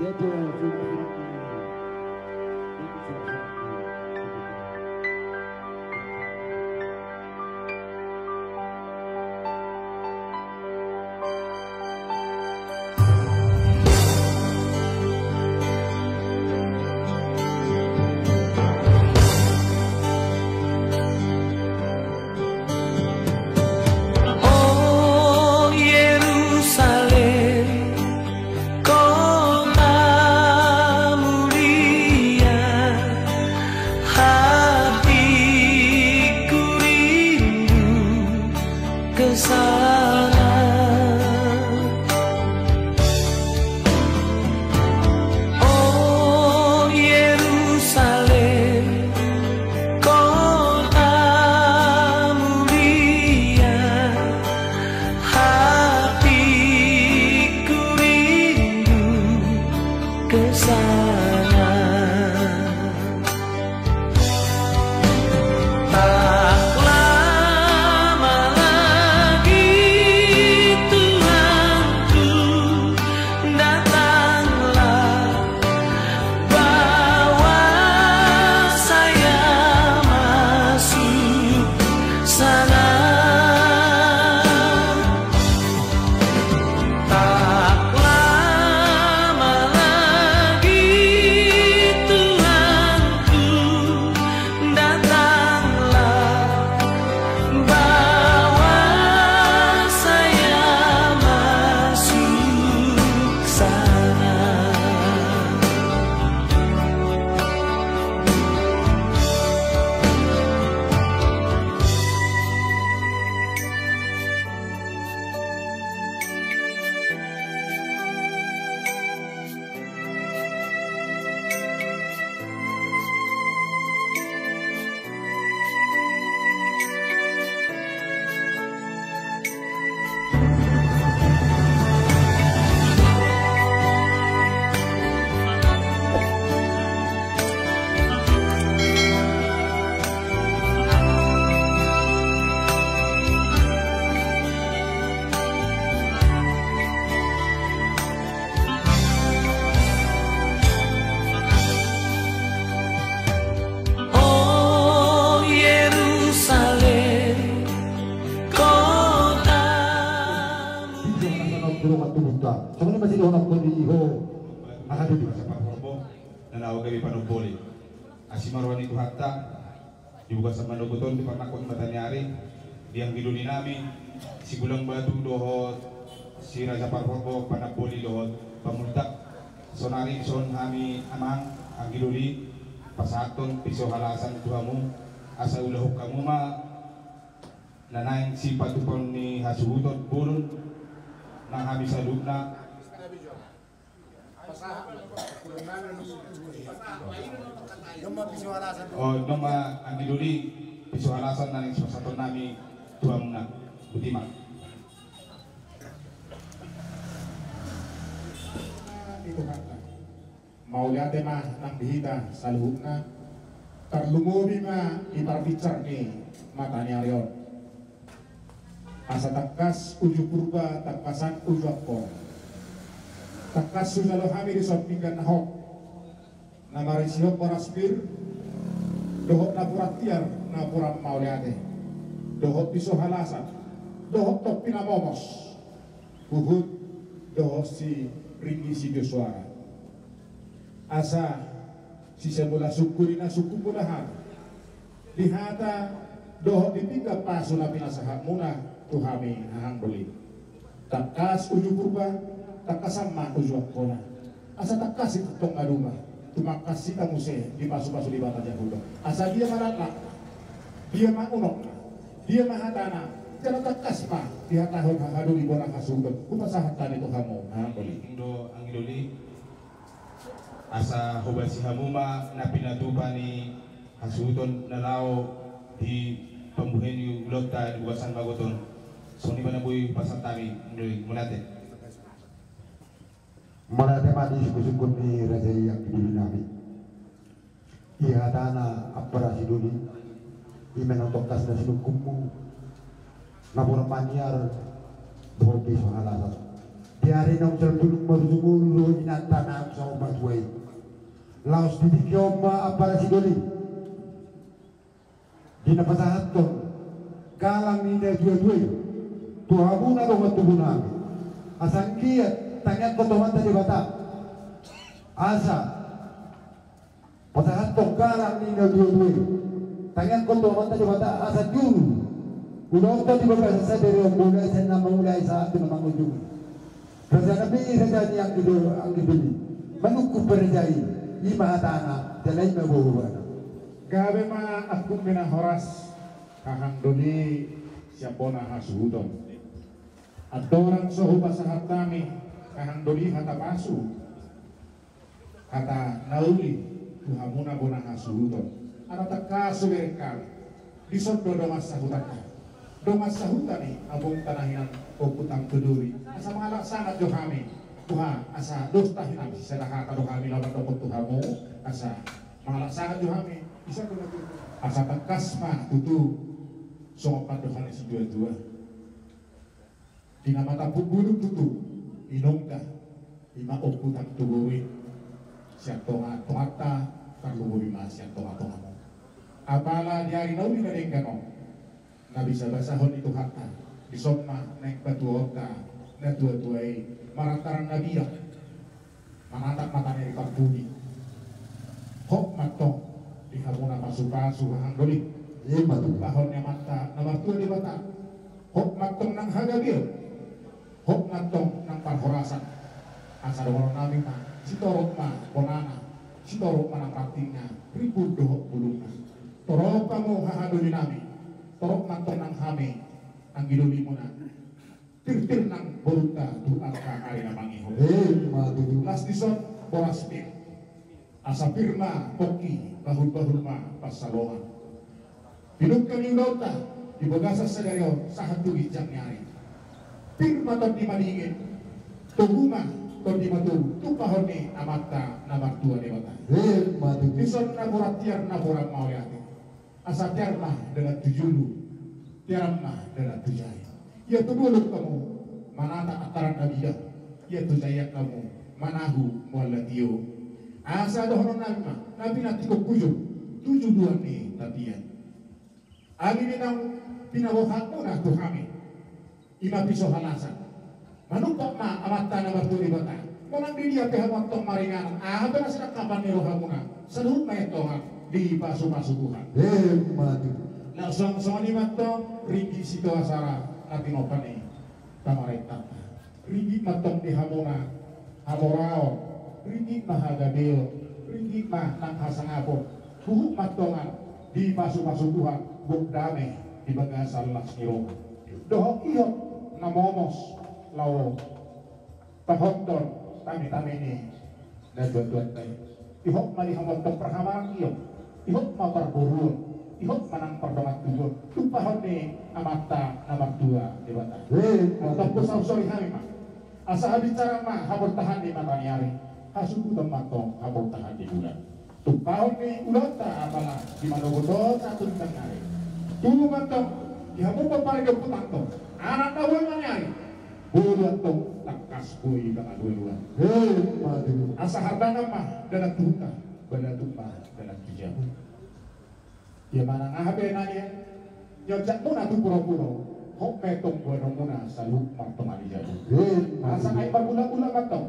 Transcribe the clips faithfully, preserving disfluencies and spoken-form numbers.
O Yerusalem, kota mulia, hatiku rindu ke sana. O Yerusalem, kota mulia, hatiku rindu ke sana. Tak lama lagi, Tuhanku, datanglah, bawa saya masuk sana. Tak lama lagi, Tuhanku, datanglah, bawa saya masuk sana. O Yerusalem, kotamu. Songon i ma sidohonon ni ho. Aha tu di masa parhorbo na laho gabe panomboli. Asi ma roha ni Tuhanta. Di bagasan manogot on, di parnangkok ni mataniari, di anggi doli nami, Sibulang Batu dohot si Raja Parhorbo, panomboli dohot pamultak. Sonari dison hami amang, anggi doli, pasahathon piso halasan tu hamu, asa ulahon hamu ma na naeng sipatupaon ni hasuhuton bolon nang hami saluhutna. O, nunga anggi doli, piso halasan na naeng sipasahaton nami tu hamuna. Botima. Mauliate ma nang di hita saluhutna, tarlumobi ma di parbinsar ni mataniari on. Asa tangkas uju Purba, tangkasan uju Angkola. Tangkas hujalo hami dison pinggan na hot, na marisihon boras pir, dohot napuran tiar, napuran mauliate, dohot piso halasan, dohot topi na momos, huhut dohot si ringgit sitio suara. Asa sise mula sungkun i na sungkun mula hami. Di hata dohot di pinggan pasu na pinasahatmuna tu hami hahang doli. Tangkas uju Purba, tangkasan ma uju Angkola. Asa tangkas i tongtong maduma, tumangkas hita muse di pasupasu Debata Jahowa. Asa dia ma langkatna, dia ma unokna, dia ma hatana, jala tangkas ma dihatahon hahadoli bona hasuhuton, hupasahat hami tu hamu hahang doli. Indo anggi doli. Asa hobasi hamu ma na pinatupa ni hasuhuton na laho di pambuhai ni ulaonta di bagasan manogot on. Songon i ma na boi pasahat hami, mauliate. Mauliate ma di sungkunsungkun ni raja i anggi doli nami. Di hatana ampara sidoli, i ma na tangkas na sinungkunmu, napuran maniar, dohot piso halasan. Di Di ari naung salpu ualu ngolu do inanta naung saur matua i. Laos di tingki on ma ampara sidoli. Di na pasahathon galang ni natuatua i tu hamuna dongan tubunami, asa anggiat tangiangkon tu Amanta Debata asa pasahathon galang ni natuatua i. Tangiangkon tu Amanta Debata asa di ulu ulaonta di bagasan sadari on, mulai sian na mangulai sahat tu na mangujungi. Raja nami, raja ni anggi do, anggi doli, manungkun pe raja i. I ma hatana, jala i ma boaboana. Gabe ma angkup ni na horas, hahang doli, sian bona hasuhuton. Andorang so hupasahat hami, hahang doli, hata pasu, hata na uli tu hamuna bona hasuhuton. Ala tangkas hubereng hami, dison do dongan sahutanta, dongan sahuta ni amongta na hinan Ompu Tantodori, asa mangalap sangap jo hami. Boha, asa dos tahinan sisada hata do hami laho mandokkon tu hamu, asa mangalap sangap jo hami. Asa tangkas ma tutu songon pandohan ni situatua. Di na matampuk bulung tutu inongta, i ma Ompu Tantodori, sian tongatonganta, tarlumobi ma sian tongatongamu. Apala di ari na uli na denggan on, na bisa basahon ni Tuhanta, dison ma naeng patuaonta natuatua i marantara na biak. Manatap mata ni parbudi. Hot ma antong di hamuna pasupasu, hahang doli. Ima tutu. Tumpahon ni Amanta na martua Debata. Hot ma antong nang hagabeon. Hot ma antong nang parhorasan. Asa dohonon nami ma, sitorop ma bonana, sitorop ma nang rantingna, rimbun dohot bulungna. Torop hamu, hahang doli nami. Torop ma antong nang hami, anggi dolimuna. Tirtir nang borunta tu angka ari na mangihut. Ima tutu. Las dison boras pir. Asa pir ma pongki, bahulbahul ma pansalongan. Di dungka ni ulaonta di bagasan sadari on sahat tu ginjang ni ari, pir ma tondi madingin, togu ma tondi matogu, tumpahon ni Amanta na martua Debata. Ima tutu. Dison na borat tiar, na borat mauliate. Asa tiar ma dalan tu julu, tiar ma dalan tu jai. Ia tu dolok hamu manatap antara na biak, ia tu jai hamu manahu mual na tio. Asa dohonon nami ma, na pinantikhon hujur tu juluan ni tapian. Adi ni naung pinaboaonmuna tu hami, ima piso halasan. Manumpak ma Amanta na martua Debata. Manang di dia pe hamu antong maringanan, aha pe na sinangkapan ni rohamuna, saluhut ma i antong dipasupasu Tuhan. Ima tutu. Laos songon i ma antong ringgit sitio asara na tinompa ni pamarentanta. Ringgit ma antong di hamuna hamoraon, ringgit ma hagabeon, ringgit ma nang hasangapon. Huhut ma antong dipasupasu Tuhan, gok dame di bagasan las ni roha dohot ihot na momos laho pahothon tametame ni natuatuanta i. Ihot ma di hamu antong parhamaranggion, ihot ma parboruon, ihot ma nang pardongan tubuon, tumpahon ni Amanta na martua Debata. Ima tutu. Antong husaorsori hami ma. Asa habisaran ma haportahan ni mataniari, hasuhuton ma antong haportahan ni bulan. Tumpahon ni ulaonta apala di manogot on sahat tu ginjang ni ari. Tubu ma antong di hamu pomparan ni ompunta antong, anak na boi maniari, boi do antong tangkas boi mangalualuan. Ima tutu. Asa hardangan ma dalan tu huta, balatuk ma dalan tu jabu. Ia manang aha pe na nionjakmuna tu puropuro, hot ma antong boanonmuna saluhut ma antong di jabu. Ima tutu. Asa nai marbulakbulak ma antong,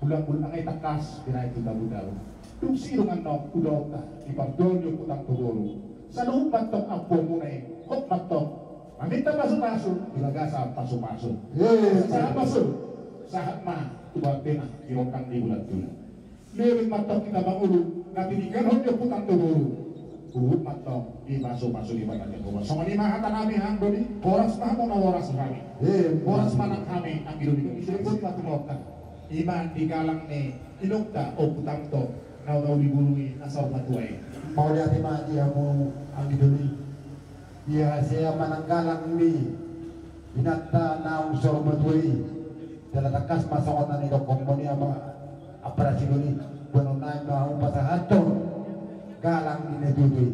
bulakbulak nai tangkas binahen tu tabutabu. Dung sidung annon ulaonta di partuaon ni ompunta tu boru, saluhut ma antong ampuonmuna i, hot ma antong maminta pasupasu di bagasan pasupasu. Ima tutu. Sahat ma sude, sahat ma tu bahen na di rondang ni bulan tulang. Leleng ma antong hita mangolu na tininggalhon ni ompunta tu boru. Huhut ma antong dipasupasu Debata Jahowa. Songon i ma hata nami, hahang doli, horas ma hamu na horas hami. Ima tutu. Horas ma nang hami anggi doli. Ise pun ma tu mauliate. Ima di galang ni inongta Ompu Tanto na uli bulu i na saur matua i. Mauliate ma di hamu anggi doli. Ia sian manang galang ni inanta naung saur matua i. Jala tangkas ma songon na nidokmon i, ampara sidoli, boanon nami ma hamu pasahathon galang ni natuatua i.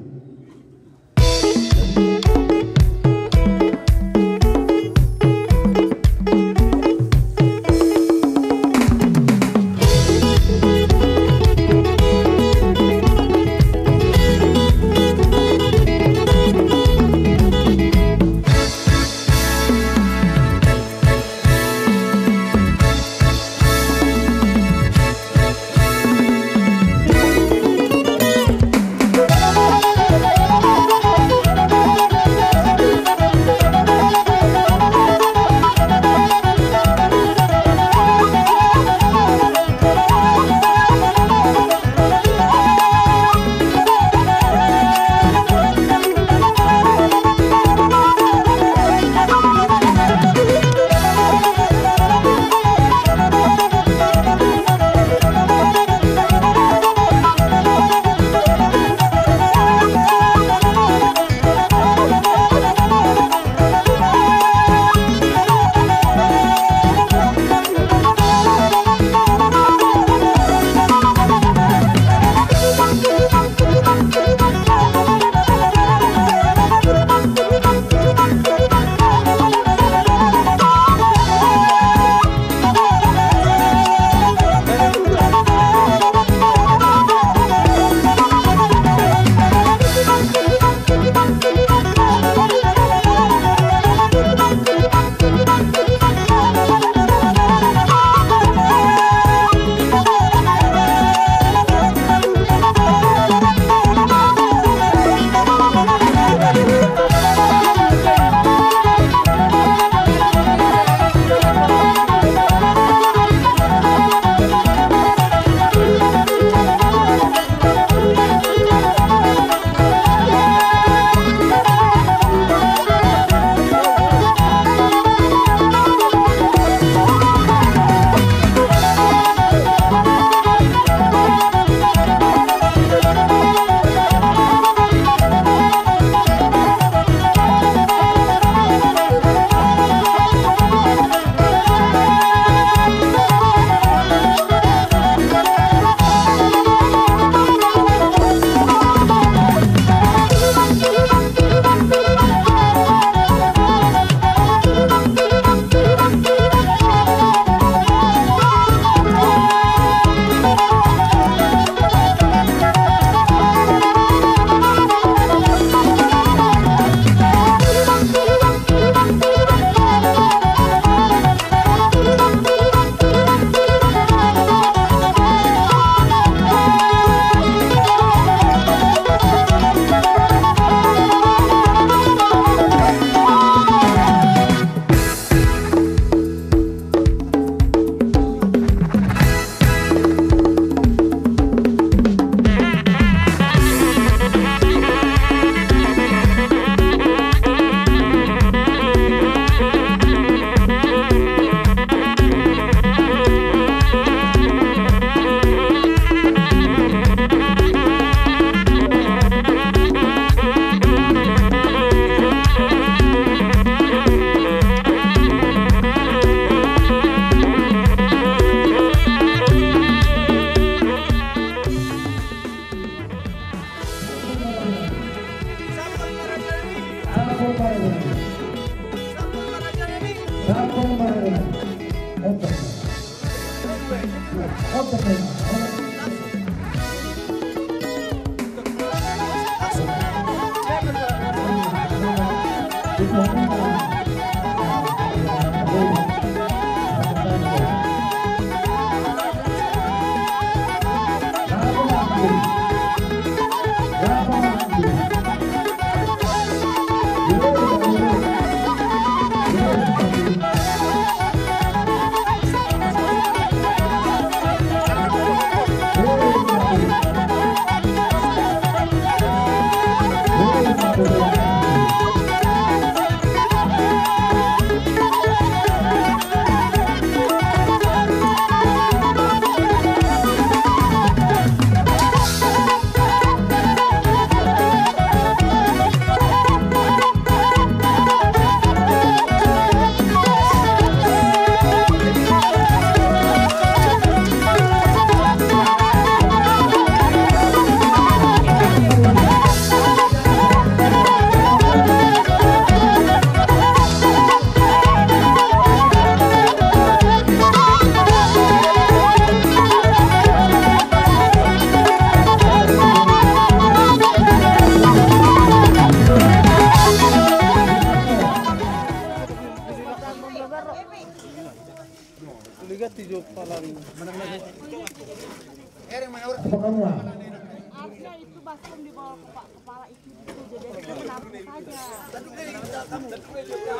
Harusnya itu baskom di bawah kepa-, kepala itu, itu jadi kenapa saja.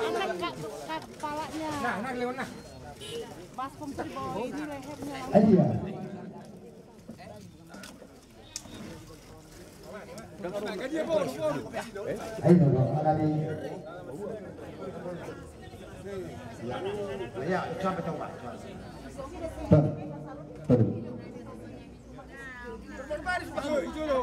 Angkat, Kak, Kak, kepalanya. Baskom di bawah ini lehernya. Ayo. Ayo, Bang, makali. Ya, ya, coba, coba, coba. Tuh, tuh.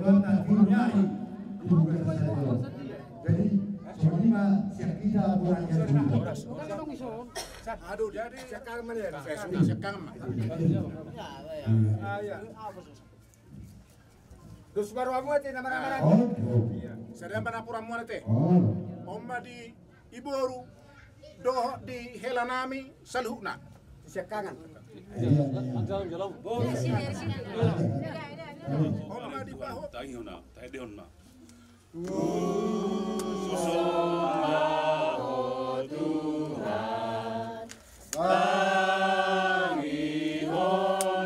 Kota Ginyari dibuka saja. Jadi, songon i ma sian hita, kurang ya. Aduh, jadi sian kami mana ya? Sian kami. Ah, iya. Dos baru amu ate nama-nama. Oh, oh. Iya. Sada ma napuran muna ate. Oh. On ma di iboru dohot di hela nami saluhutna. Siakangan. Iya, iya. On ma di bahu. Taihon na, taihon na. Tuson ma ho Tuhan, tangihon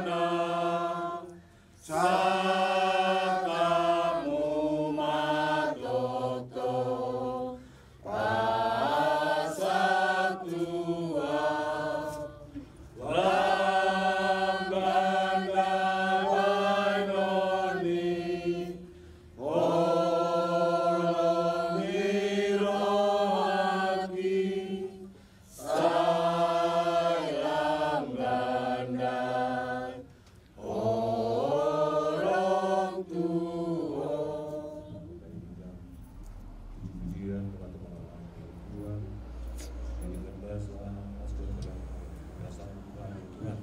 na. Sangkapmu ma tongtong pasahat Tuhan, lam ganda bahenon ni holong ni rohangki, sai lam ganda holong tu ho. Puji-pujian kepada Tuhan, Tuhan, yang dikendali Tuhan, atas kebenaran Tuhan, Tuhan.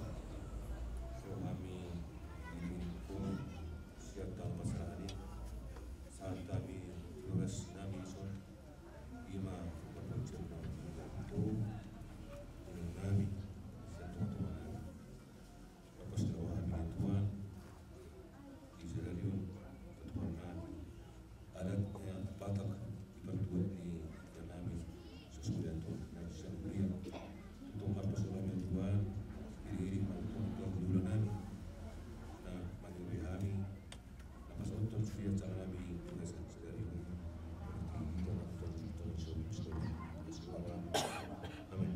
Kami dihimpun siap dalam masalah ini, saat kami tugas nami son, ima berpuncak dalam itu, dengan nami, siap Tuhan, Tuhan. Lepas doa hami di Tuhan, di sadarion, Tuhan nami. Adat ni Batak, di partuat ni nami, sesudah Tuhan, na sian huria. Tong lepas doa hami di Tuhan, iri-iri ma Tuhan, Tuhan, di bulan nami. Na, mangibur hami, lepas untuk siap cara nami, Tuhan, sadarion. Di Tuhan, Tuhan, Tuhan, Tuhan, Tuhan, Tuhan, Tuhan. Amin.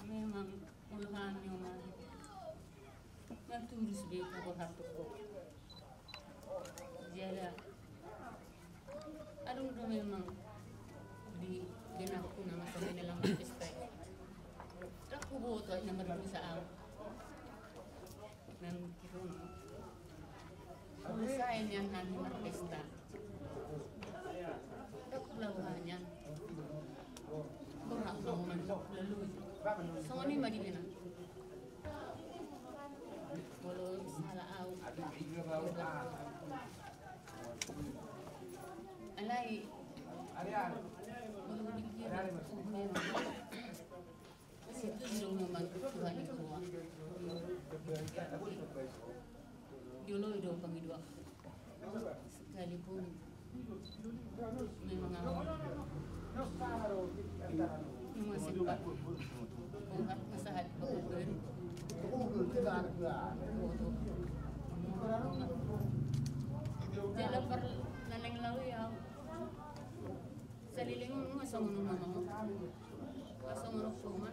Memang olo hami, Oma. Nga tulus be taborhat tu ho. Jala adong do memang di benakku na masa menelang pesta i. Ndang huboto ai na mardosa au. Memang gitu. Selesai nian nami marpesta. Ndang huboto nian. Borhat ma ho mandok lalu. Songon i ma di bena. Molo sala au. Alai. Molo dipikir, memang. Situ di rumah mantu Tuhan itu. Dioloi do pangidoan. Sekalipun memang au. Memang sempat. Bongkar masalah bongkar. Jala par naneng lalu ya. Saleleng nunga songon nunga mau. Songon nunga.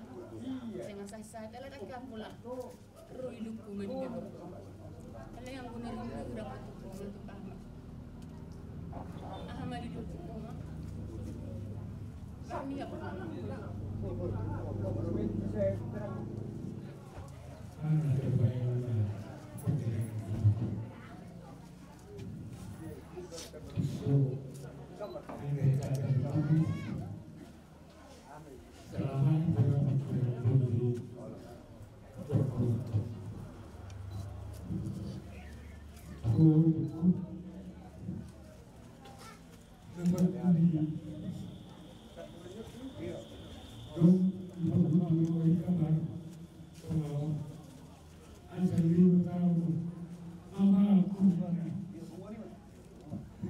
Seng sahat-sahat ala tak kapula. Ro ilukku mandok. Alai anggo na rindu dapat tu koma tu kami. Aha ma di dukku koma. Kami apa?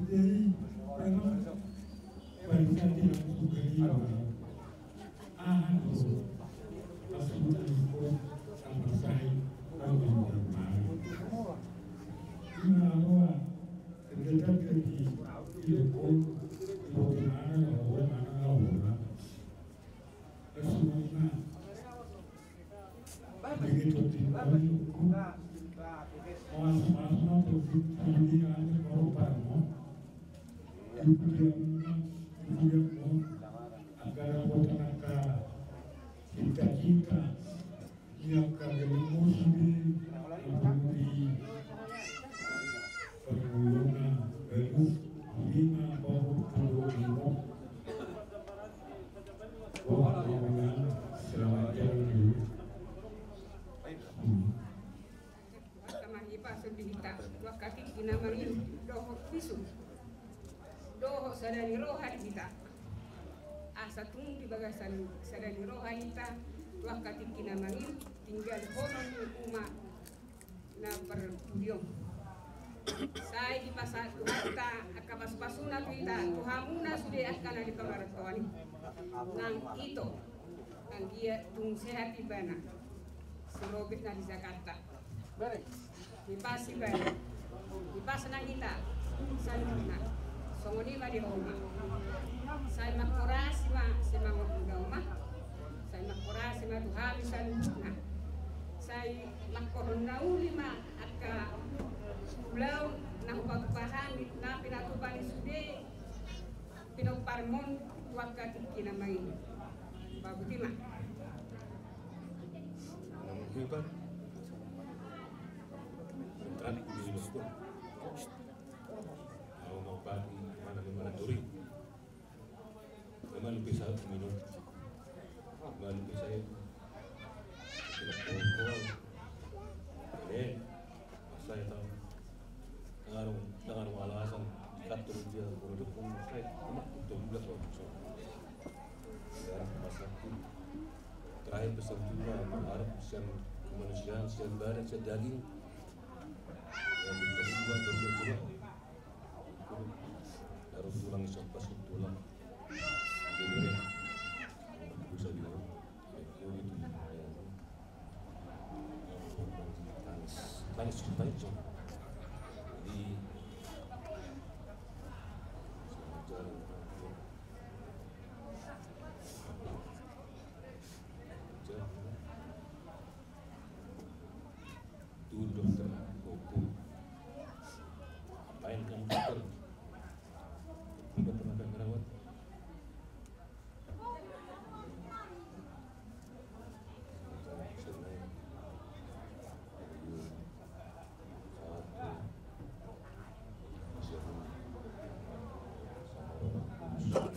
Jadi, memang barisan di dalam surga ini, aha do, maksudna, sama sai, orang yang bermain. Ini apa? Terdekat dari ilmu, ilmu mana, ilmu mana, ilmu mana. Rasulullah. Begitu tinggal hukum. Mas-mas na pergi, pergi, ane, baru parmo. Ibu dia, ibu dia, agar kota naka cita-cita. Ia kagak emosi be, ibu dia, Sada ni roha di hita. Asa tung di bagasan sada ni roha hita, tu angka tingki na mangihut, tinggalhonon ni uma na parpudi on. Sai dipasahat Tuhanta angka pasupasuna tu hita, tu hamuna sude angka na di pamarantoan i. Nang ito, nang ia tung sehat ibana. Si Robert na di Jakarta. Dipas ibana, dipas nang hita saluhutna. Songon i ma di ho ma. Sai mangkorasi ma simangot muna ma. Sai mangkorasi ma tu hami saluhutna. Sai mangkorhon na uli ma angka ulaon na hupatupa hami, na pinatupa ni sude pinomparmon tu angka tingki na mangihut. Babuti ma. Namun hebat. Tadi di Moskow. Kalau mau pagi, mana di mana turi? Memang lebih saya minum. Memang lebih saya. Tidak pokok. Ini masa itu. Tangan, tangan alasan. Katur dia, kalau dia pun saya. Cuma itu juga kalau. Ya, masa itu. Terakhir pesan juga, mengharap sian kemanusiaan, sian badan, sian daging. Yang minta buat berbuat juga. Harus tulang, siapa sih tulang? Jadi, bisa juga. Itu, itu. Tangis, tangis, tangis. Jadi, Tuh, dokter, dokter. Apain kamu, dokter? Udah pernah ngerawat? Jadi,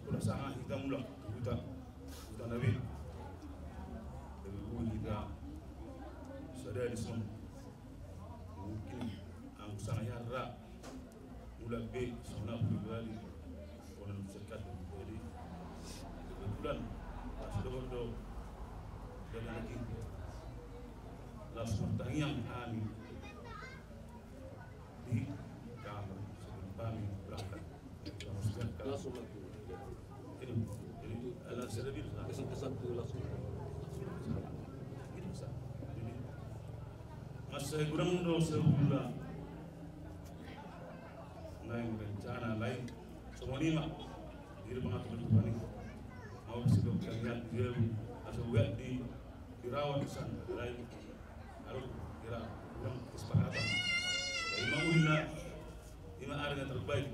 Dapot sanga hita mulak tu huta, huta na be. Gabe boi hita sada dison. Mungkin anggo sanga hira mulak be songon ahu pribadi, songon na sekat. Jadi kebetulan pas dohot do dana nangkin, langsung martangiang hami di kamar sebelum kami berangkat. Langsung lagi. Ini, jadi, ala serabil, kesan-kesan itu langsung. Ini bisa. Jadi, masa kurang do sebulan. Lain rencana, lain. Semua ini, Mak. Jadi, pengatur Tuhan ini. Mau sedok kalian, dia, asal buat di, dirawat di sana. Lain. Lalu kira kurang kesepakatan. Jadi, ima uli na, ima ari na terbaik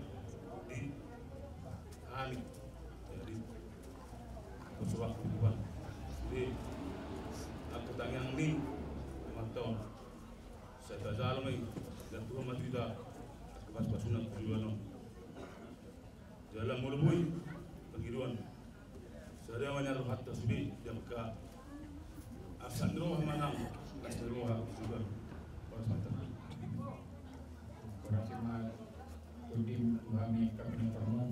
di hami. Jadi, persoalan kehidupan. Jadi, aku tanya ni, lima tahun. Saya tak salah mai, dan Tuhan mati kita, aku pas-pas sunat tujuan. Jala molo boi pangidoan. Sada ma nian rohanta sude, jangka asa ni roha manang, asa ni roha sude. Horas ma hita. Horas ma Kodim tu hami angka pinomparmon.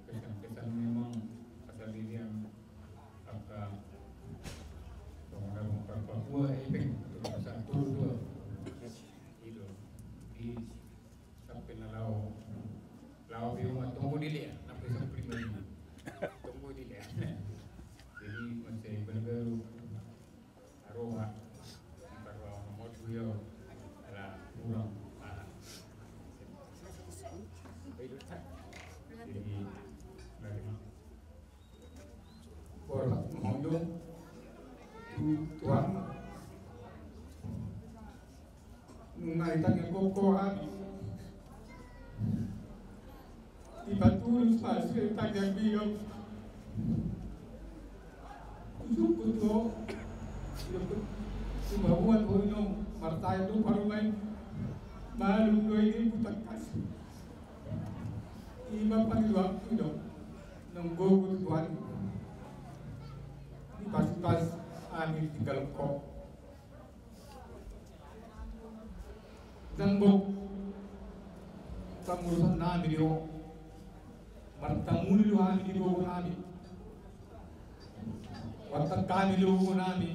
Kesan-kesan memang asal dilihat angka pengguna bongkar Papua, ipeng, tu masa tolu dua. Itu di Sampe na laho, laho pe uma tonggo dilea, na pe sampe lima lima. Tonggo dilea. Jadi, masih berburu, aroha, aroha nomor dua, ala kurang, ah. Jadi, lagi. Borat monggo tu tuan. Nunga itangiangkon hami. Ipatulus ma sude tangiang bilang. Ujungku tu ho. Iba buat ho inong, martae do parumaen. Malum do i ni butangkas. Iba pangidoanku do, nang gogo tu Tuhan. Dipasupasu hami tinggal ho. Dang bok. Pangurusan nami do. Martamuni do hami di gogo nami. Wartang hami di gogo nami.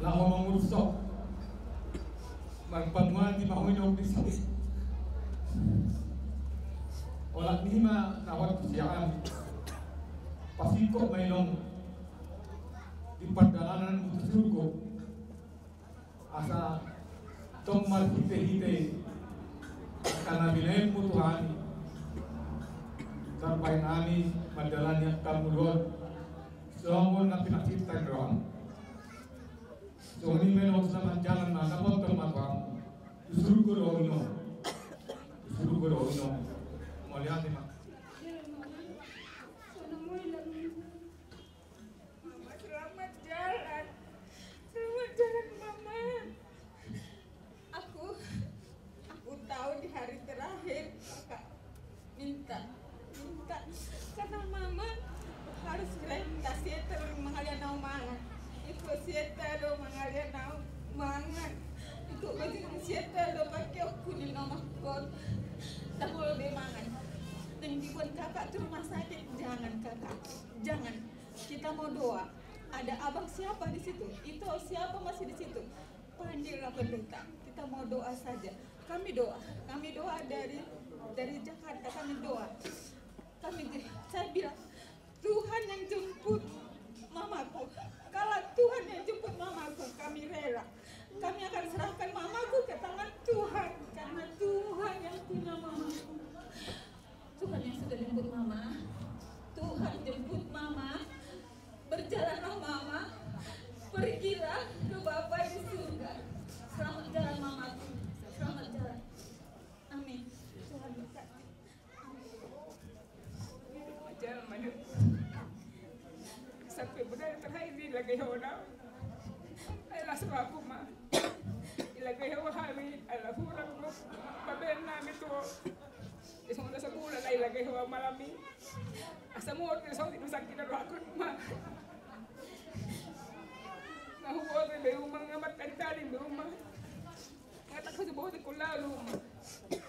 Laho mangurus ho. Marpamuati ma ho inong di sini. Olat ni ma na hot sian hami. Pasingkop ma inong. Di pardalanan mu tu surgo. Asa tong marhite-hite angka na binahenmu tu hami. Tarbahen hami mandalani angka muluon. Songon na pinarsinta ni roham. Songon i ma inong, selamat jalan ma, na potong ma tu hamu. Tu surgo do ho inong. Tu surgo do ho inong. Mauliate ma. Mama, selamat jalan. Selamat jalan, Mama. Aku, aku tahu di hari terakhir Kakak minta, minta. Karena Mama harus renta setel mangalian au mangan. Iko setel do mangalian au mangan. Iko baju setel do pake aku di nomor kon. Tak boleh mangan. Dan dibuat Kakak ke rumah sakit, jangan, Kakak. Jangan. Kita mau doa. Ada abang siapa di situ? Ito siapa masih di situ? Panggillah pendeta. Kita mau doa saja. Kami doa. Kami doa dari, dari Jakarta. Kami doa. Kami, saya bilang, Tuhan yang jemput mamaku. Kalau Tuhan yang jemput mamaku, kami rela. Kami akan serahkan mamaku ke tangan Tuhan. Karena Tuhan yang punya mamaku. Tuhan yang sudah jemput Mama. Tuhan jemput Mama. Berjalanlah Mama. Pergilah ke Bapa di surga. Selamat jalan, Mamaku. Selamat jalan. Amin. Tuhan berkati. Amin. Jalan, Mama. Sampai benar terakhir di lagi hona. Ai las rohaku, Ma. Dilagei ho hami, ala hurang do baben nami tu ho. Di songon na sabulan ai dilagei ho malam i. Asa murti do saotik do sangkina rohakku, Ma. Nga huboto be uma, nga martading-tading be uma. Nga tangkas huboto hon lalu, Ma.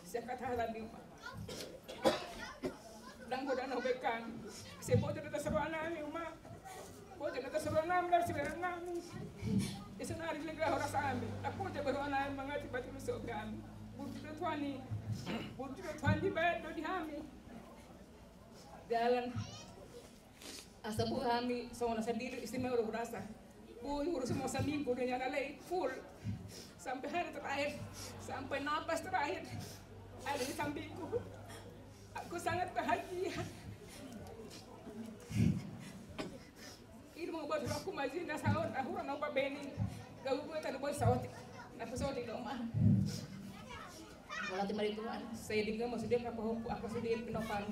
Sian hata-hata ni uma. Ndang godang na hubaen hami. Sai boto do tasaroha nami, Uma. Boto do tasaroha nami, ndang sibaen nami. Di sonari lengga horas hami. Ndang boto be roha nami mangaji batu ni sorga hami. Burju do Tuhan i. Burju do Tuhan, dibaen do di hami dalan. Asa boi hami songon na sandiri, istimewa do hurasa. Boi hurasa ma saminggu do nian, alai full. Sampai hari terakhir, sampai napas terakhir ada di sampingku. Aku sangat bahagia. I do mangubati rohakku, maji na saon, na hurang na hubaen i. Gabe boi tanu boi saotik. Na saotik do, Uma. Mauliate ma di Tuhan. Sai denggan ma sude angka pahompu, angka sude pinompar.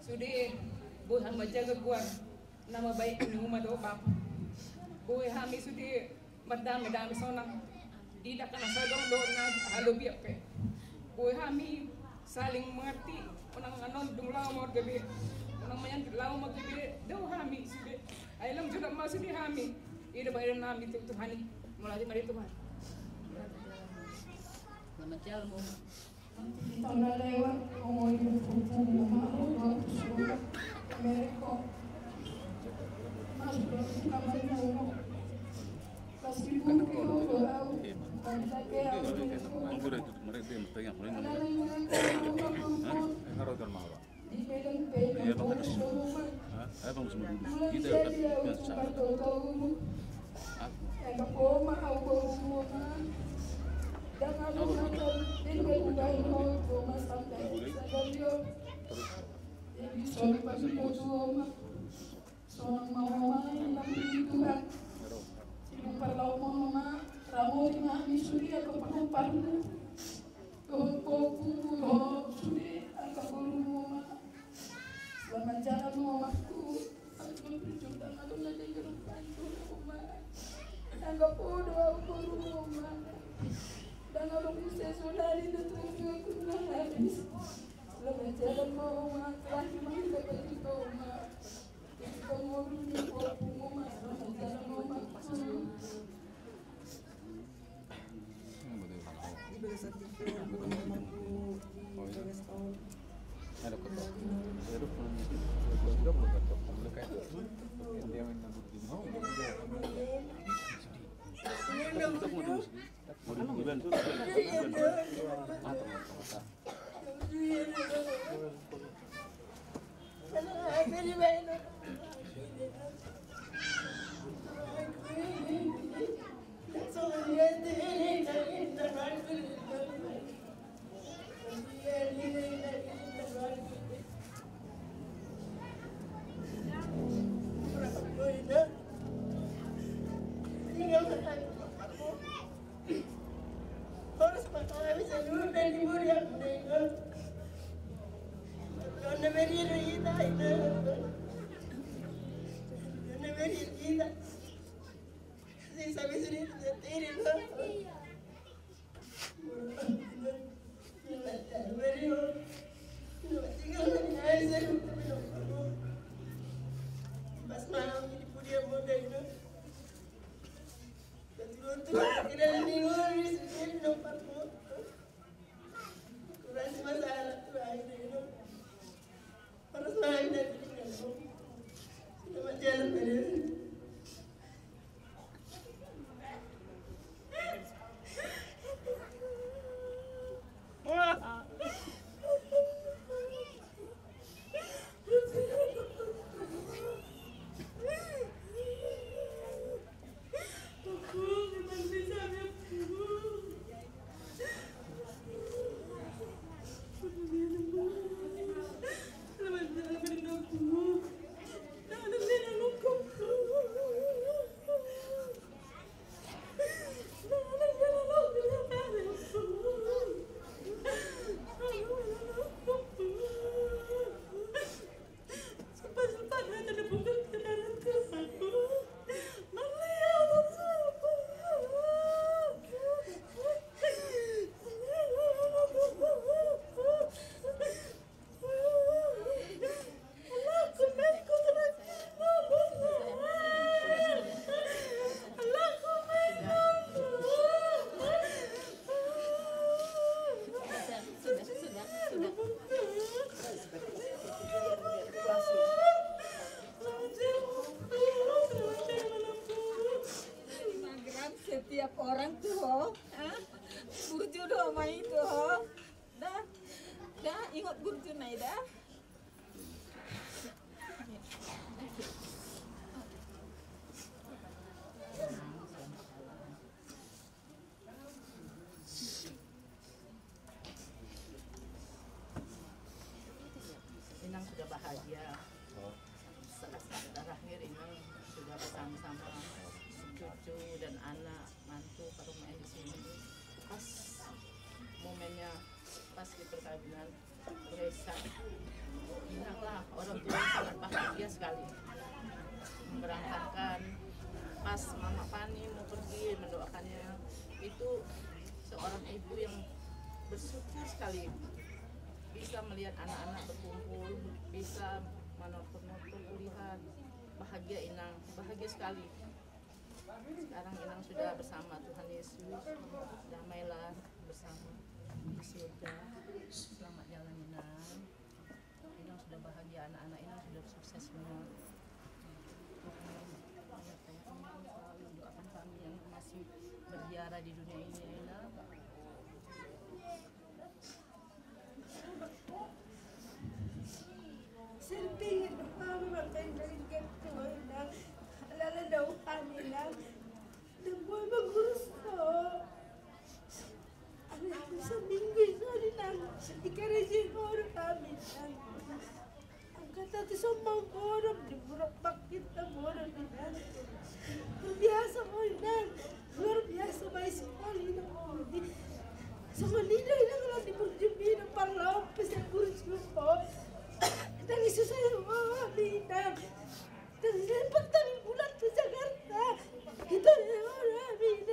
Sude boi hami manjaga goar na mabaen ni uma dohot bapa. Boi hami sude mardame-dame sonang. Diida angka na so adong dohot na halobian pe. Boi hami saling mengerti, unang annon dung laho marga be. Unang manyanjut laho marga be, dao hami sude. Ai lam jolma sude hami. I do bahenon nami tu Tuhan i. Mauliate ma di Tuhan. Selamat jalan, Uma. Hita na lewat, ngomong di buku-buku, Uma, Uma, tu surga, Amerika. Masuk dalam kamar, Uma. Pas di buku, Uma, au. Tadi lagi, au. Ada yang mereka, Uma, Uma. Di Medan pe, iya, Bang, Uma, Uma. Hah? Ayo, Bang, Uma, duduk. Mulai kita jadi, Uma, Uma, Uma. Hah? Eh, Bang, Uma, Uma, Uma. Dan aku makan, dan dia bukan Uma, Uma, sampai sadar dia. Terus? Jadi, sorry, Bang, Uma. Sonang ma, Uma, inang di Tuhan. Sibuk parlao ma, Uma, ramoti ma hami sude angka pahomparmu. Dohot pahompu, dohot sude angka borumu, Uma. Selamat jalan, Uma, Uma. Aku berjuang tangan, Uma, jadi rumah, Uma. Doa boru Oma. Ndang adong muse sonari na tujuanku na habis. Selamat jalan ma Oma, terakhir mangkataki Oma. Jadi kamu dulu di kampung Oma, selamat jalan Oma. Horas ma hami saluhutna di huria on. Dona Maria do hita, ina. Dona Maria do hita. Sing sabi sini, sini, sini. Maria. Ina, tinggal ni ai saluhutna. Pas malam ini pun dia mau dah, ina. Betul-betul, tidak ada minggu di sini, nomor. Kurang masalah tu aja, you know. Harus main dari sini, you know. Kita mau jalan dari sini. Setiap orang tuh, oh, ah, burju do mai tuh, oh. Dah, dah, ingot burju nai dah. Inang sudah bahagia. Saat-saat terakhir Inang sudah bersama-sama cucu dan anak mantu, kalau main di sini. Pas momennya, pas di perkawinan, Resa. Inang lah, orang tua sangat bahagia sekali. Memberangkatkan, pas Mama Pani mau pergi, mendoakannya. Itu seorang ibu yang bersyukur sekali. Bisa melihat anak-anak berkumpul, bisa menortor-nortor kulihat. Bahagia Inang, bahagia sekali. Sekarang Inang sudah bersama Tuhan Yesus, damailah bersama di surga. Selamat jalan, Inang. Inang sudah bahagia, anak-anak Inang sudah sukses semua. Tuhan menyertai Inang, selalu doakan kami yang masih berziarah di dunia ini, ya, Inang. Sirpingin do hami mangkatai daging tu, Inang. Alana dao hami, Inang. Ndang boi mangurus ho. Alana saminggu i sori, Inang, di karejoi ho do hami, Inang. Angka tatu sombang godop di buruk bakit na godop, Inang. Luar biasa ho, Inang. Luar biasa baik sekali, Inang. Songon i do, Inang, ala ni burju mi do parlao pe sai burju ho. Ndang i susah ho, Inang. Ndang i lempat tani bulan tu Jakarta. Ito, Inang.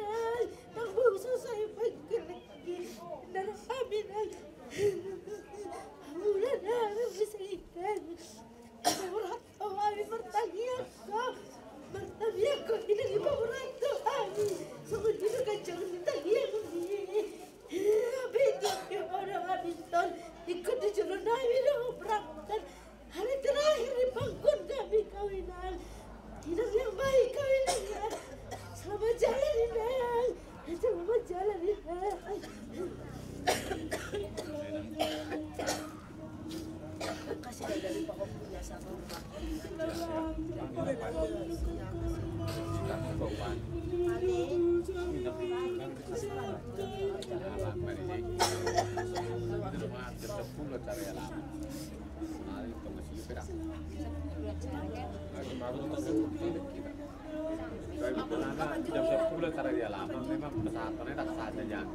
Jam sepuluh acara di halaman, memang pesawat ini tak saja, jangan.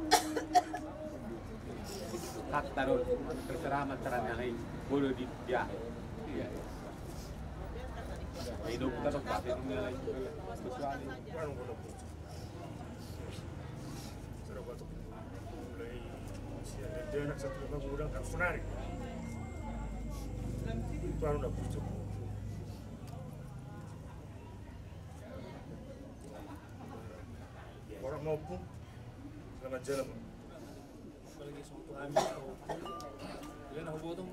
Hak taruh, terserah masyarakat yang lain, boleh di dia. Iya. Hidup kita tetap di dunia lain. Kecuali Sira batuk mulai sian dia anak satu lima bulan kan sonari. Itu anu na pucuk. Orang mau pun selamat jalan. Apalagi sama Tuhan. Dia nak potong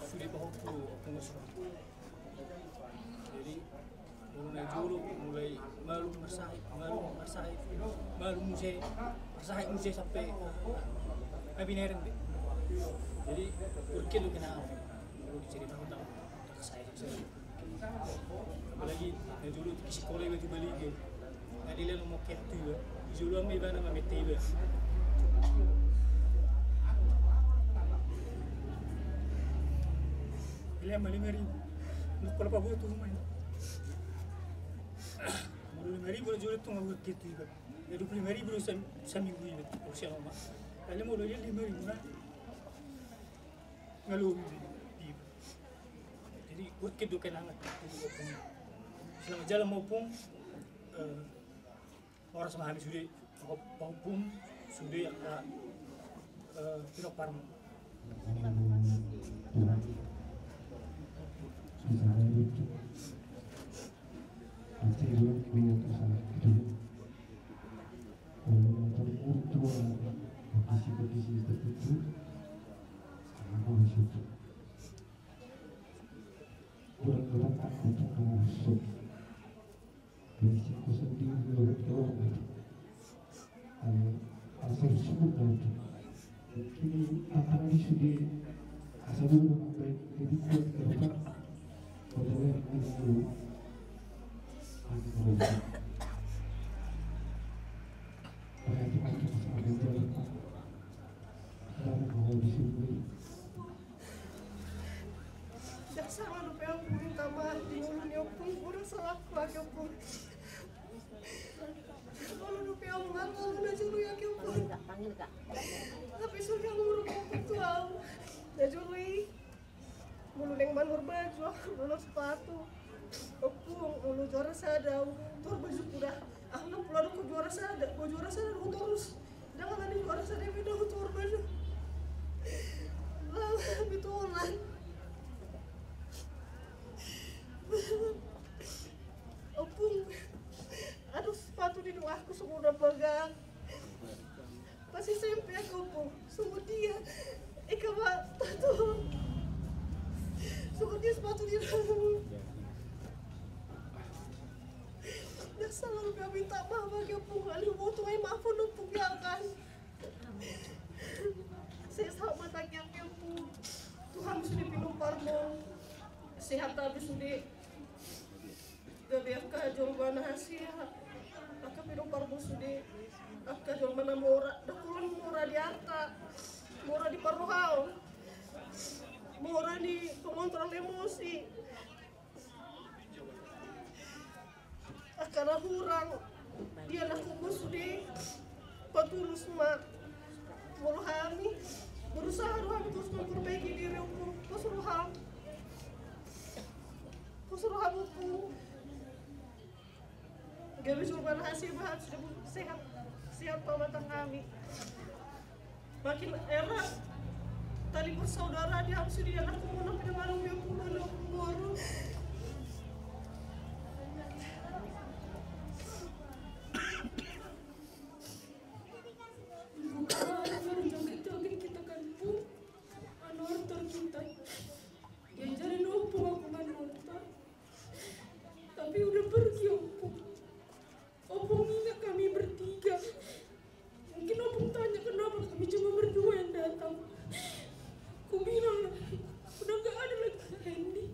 sudah paham tu. Jadi Molo na jolo mulai malum marsahit, malum marsahit, malum muse, marsahit muse sampe na binereng be. Jadi urkin do kena molo dicerita tentang sahit muse. Apalagi na jolo di sikola iba tu Baliga. Na dilehon moket tu iba. Di jolo ama ibana mamette iba. Dilehon ma lima ribu. Nuk pola pabotu rumah ini. Molo lima ribu na jolo tu nga worth it iba. Ya dua puluh lima ribu do saminggu iba. Molo sian oma. Kali molo dia lima ribu na. Nga lobi iba. Jadi worth it do kenangan. Selamat jalan ma Ompung. Horas ma hami sude, Ompung, sude angka pinomparmu. Kurang lebat aku tuh mau masuk. Jadi sih aku sendiri dulu tuh. Asal sudah tuh. Kini tantangan di sini asal dulu sampai jadi kuat ke depan. Pada yang dulu. Aku mau. Kayak itu aku sama jalan. Aku mau di sini. Ndang sala dope au minta maaf di ngolu ni Ompung, molo salahku ake Ompung. Molo dope au mangan, molo na jolo i ake Ompung. Tapi sudah ngurung Ompung tu au. Na jolo i. Molo naeng manor baju, manor sepatu. Ompung, molo juara sada au, tor baju kuda. Au na pola do juara sada, molo juara sada do torus. Ndang ala ni juara sada pe ndang hutor baju. Lah, bitolan. Ompung. Aduh, sepatu ni doaku songon na bagang. Pas S M P ake Ompung. Songon dia. Ika ma tato. Songon dia sepatu ni doaku. Ndang sala dope au minta maaf ake Ompung, alai huboto ma i maaf on Ompung, ya kan. Sehat ma tangiang ni Ompung. Tuhan sude pinomparmon. Sehat hami sude. Gabe angka jolma na hasea. Angka pinomparmon sude. Angka jolma na mora. Ndang holan mora di arta. Mora di parrohaon. Mora ni pengontrol emosi. Angka na hurang di anakmu sude, patulus ma. Molo hami berusaha do hami terus memperbaiki diri, Ompung, pos roham. Pos roham, Ompung. Gabe jolma na hasea ma hami sude, sehat, sehat pamatang hami. Makin erat tali persaudaraan di hami sude, anakmu na pinangalumi Ompung, boru. Joget-joget kita kan, Pung. Manortor kita. Diajarin Ompung aku manortor. Tapi udah pergi Ompung. Ompung ingat kami bertiga. Mungkin Ompung tanya kenapa kami cuma berdua yang datang. Ku bilang, udah nggak ada lagi Kak Hendy.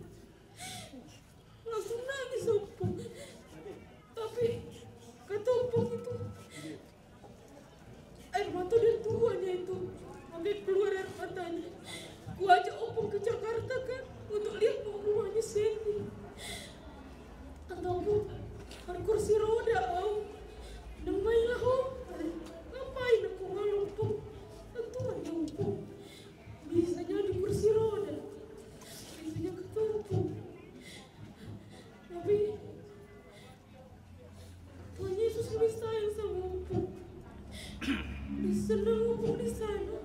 Senang ompung di sana,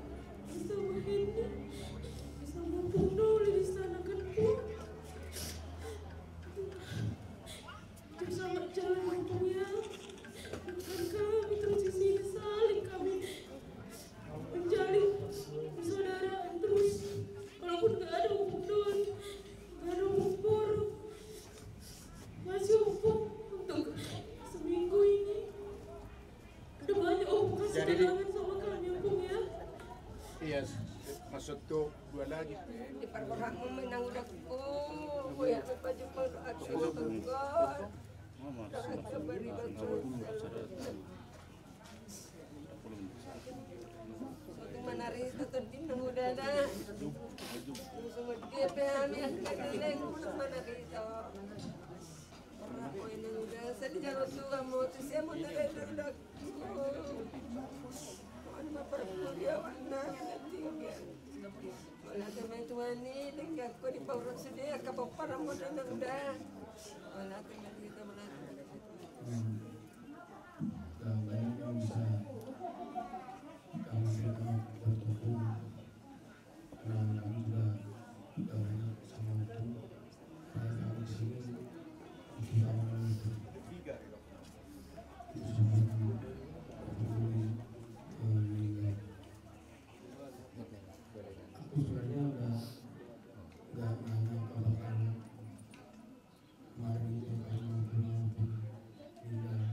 bisa menghindar, bisa mumpung doli di sana kan, Pung. Terus selamat jalan, Ompung, ya. Doakan kami terus di sini, saling kami menjalin persaudaraan terus. Walaupun nggak ada Ompung Don, nggak ada Ompung Bor, masih Ompung untuk seminggu ini. Udah banyak Ompung kasih kenangan sama kami, Ompung, ya. Iya, maksudku dua lagi. Di parboramu menang udah ku, ya, baju pun aku tegur. Mana Rita tadi nang udah ada. Semua dia pe hami akan dileng, mana Rita. Ora, oi, nang udah, sali jalo tu kamu, tu siapa udah ada udah. Mana bapak kuliah, mana nanti. Wala teman tuan ni, dengan kau di bawah sudah, kau bapak ramu dan udah. Wala teman kita mana. Hmm. Dan banyak yang bisa kami bertemu. Nah, kami juga tidak banyak sama itu. Saya kami di sini, itu sama itu. Itu sama itu. Itu, eh, meninggal. Aku sebenarnya udah nggak nanya apa-apa. Kemarin itu kan mau pulang, pindah.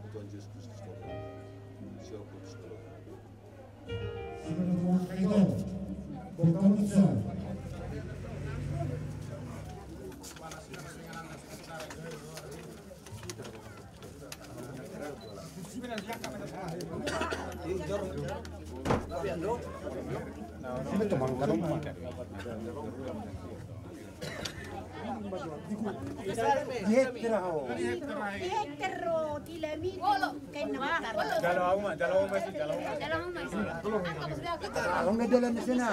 Tuhan Yesus Kristus. Di hektare ho. Di hektare ho, di lami. Jalo au ma, jalo au ma, jalo au ma. Jalo au ma. Au na dalan di sana.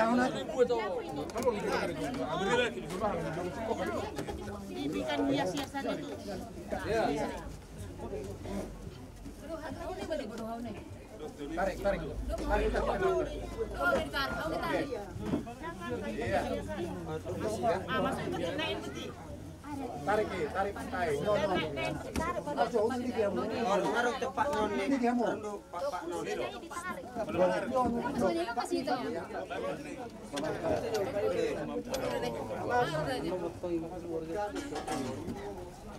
Au na. Ikan hias-hiasan itu. Tarik, tarik. Tarik, tarik. Iya. Tarik, tarik. No, no. Ajo, ini dia, mo. Ini dia, mo.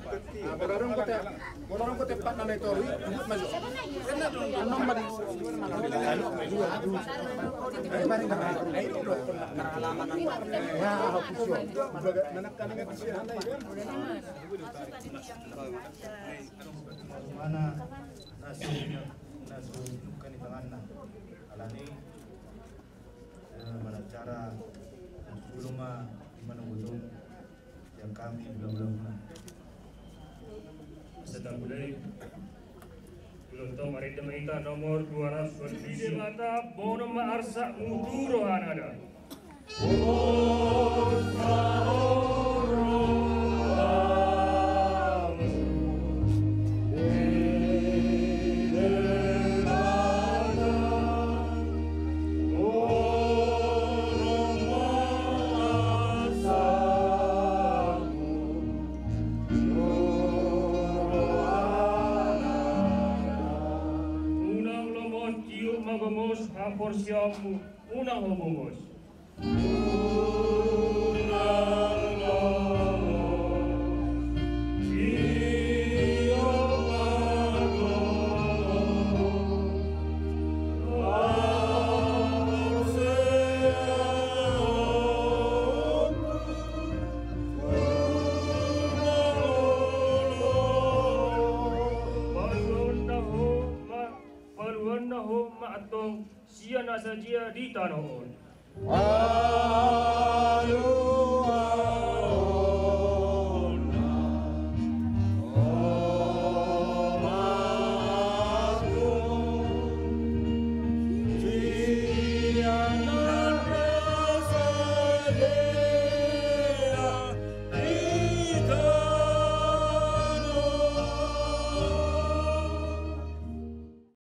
Molo adong kote, molo adong kote patna na i toru i, jemput ma jo. Annon ma di. Mana nasi, nasi bukan di tanganna. Alani, eh, mana cara, jolo ma, di mana boto. Yang kami benar-benar. Sedang mulai. Belum tahu mari demi kita nomor dua ratus. Di mata bono ma arsak mutu rohana da. Unang lomos, tiop ma gomos haporseaonmu, unang ho bongos. Paluanna ho ma, paluanna ho ma antong sian na sadia di tano on. Alu.